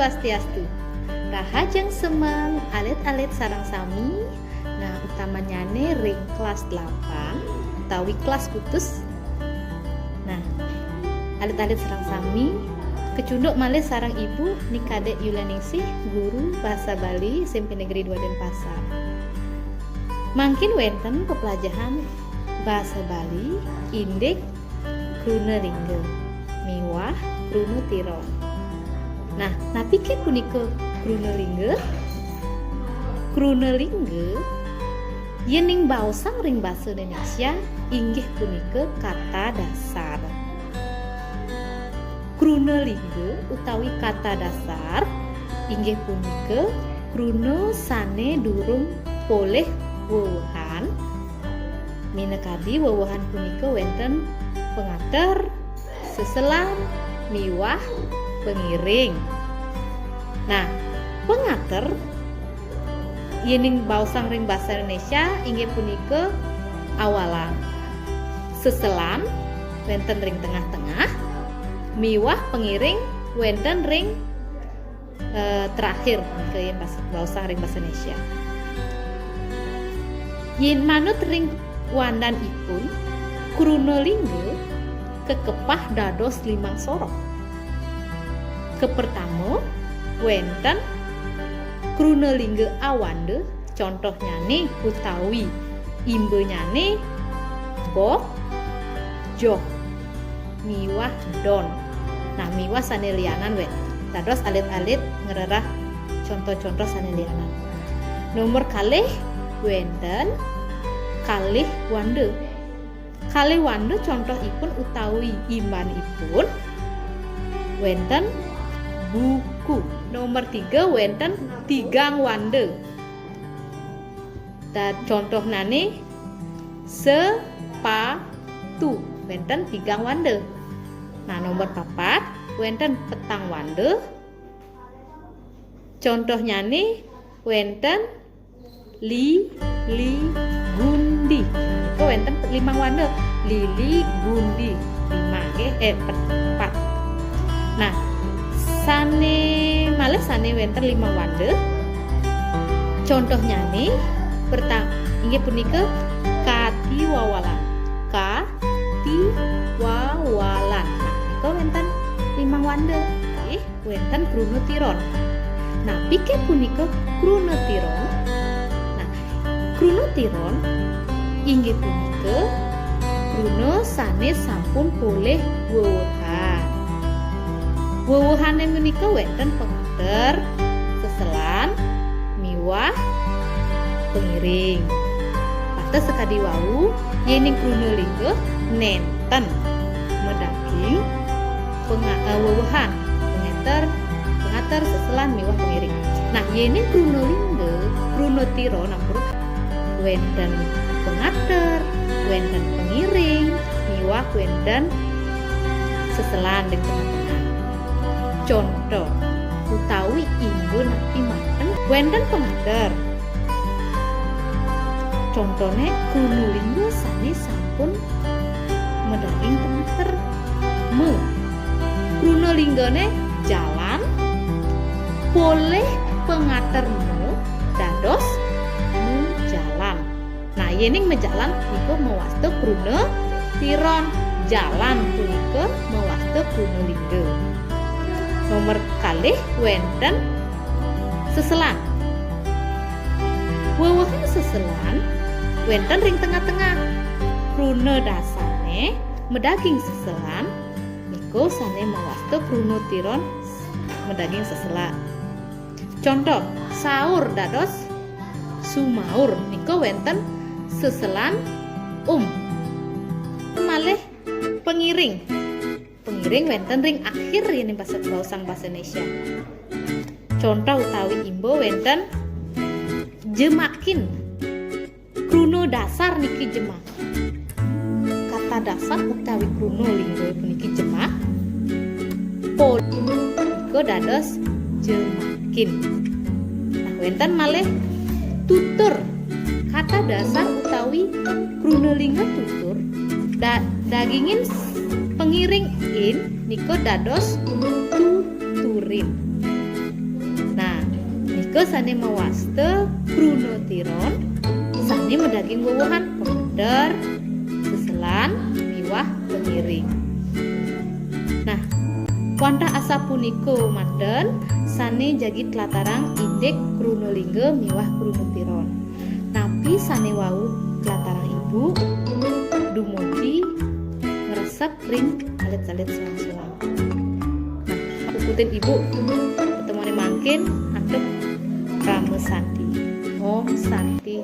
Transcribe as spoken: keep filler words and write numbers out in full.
Swastiastu. Rahajeng semeng alit-alit sareng sami. Nah, utamanyane ring kelas delapan utawi kelas kutus. Nah, alit-alit sareng sami, kecunduk malih sareng Ibu Ni Kadek Yulianingsih, guru Bahasa Bali S M P Negeri dua Denpasar. Mangkin wenten pepelajahan Bahasa Bali indik kruna lingga miwah kruna tiron. Nah, napike punika kruna lingga? Kruna lingga, yening baosang ring basa Indonesia, inggih punika kata dasar. Kruna lingga utawi kata dasar inggih punika kruna sane durung polih wewehan. Minakadi wewehan punika wenten pangater, seselan, miwah pangiring. Nah, pangater yening baosang ring basa Indonesia inggih punika awalan. Seselan wenten ring tengah-tengah, miwah pangiring wenten ring, eh, terakhir, ke yang bas-, baosang ring basa Indonesia. Yen manut ring wandanipun, kruna lingga kakepah dados limang soroh. Kapertama, wenten kruna lingga awanda, contohnyane utawi imbanyane bok, joh, miwah don. Nah, miwah sane lianan wenten. Dados alit-alit ngrereh contoh-contoh sane lianan. Nomor kalih wenten kalih wanda. Kalih wanda contohipun utawi imbanipun wenten buku. Nomor tiga wenten tigang wanda. Dan contohnane sepatu. Wenten tigang wanda. Nah, nomor papat wenten petang wanda. Contohnane wenten lili gundi. Nika wenten limang wanda. Lili gundi. Lima, nggih. Eh, pe-, empat. Nah, sane malih sane wenten limang wanda. Contohnyane, perta-, inggih punika katiwawalan. Katiwawalan. Nah, nika wenten limang wanda. Nggih. Wenten kruna tiron. Nah, pikir punika kruna tiron. Nah, kruna tiron inggih punika kruna sane sampun polih wewehan. Wewehane menika wenten pangater, seselan, miwah pangiring. Pata sakadi wau, yening kruna lingga nenten madaging penga-, eh, wewehan, pangater, pangater, seselan miwah pangiring. Nah, yening kruna lingga, kruna tiron ampun wenten pangater, wenten pangiring, miwah wenten seselan ring tengah-tengah. Contoh, utawi imba napi manten wenten pangater. Contone kruna lingga sane sampun madaging pangater ma. Kruna linggane jalan, polih pangater ma dados majalan. Nah, yening majalan nika mawasta kruna tiron, jalan punika mawasta kruna lingga. Nomor kalih wenten seselan. Wewehan seselan wenten ring tengah-tengah. Kruna dasarne madaging seselan, nika sane mawasta kruna tiron madaging seselan. Contoh, saur dados sumaur, nika wenten seselan um. Malih pangiring. Pangiring wenten ring akhir yening basa, baosang basa Indonesia. Contoh utawi imba wenten jemakin. Kruna dasar niki jemak. Kata dasar utawi kruna lingga puniki jemak. Pol nika dados jemakin. Nah, wenten malih tutur. Kata dasar utawi kruna lingga tutur da-, dagingin s-, pangiring in nika dados tuturin. Sane mawasta Kruna Tiron, sane madaging wewehan Pemeder, Seselan, miwah Pengiring. Nah, wantah asapunika manten sane jagi tlatarang indik Kruna Lingga miwah Kruna Tiron. Napi sane wau tlatarang Ibu dumugi ngresep ring alit-alit soang-soang. Nah, puputin Ibu, pertemuane mangkin antuk Parama Santi. Om Santi.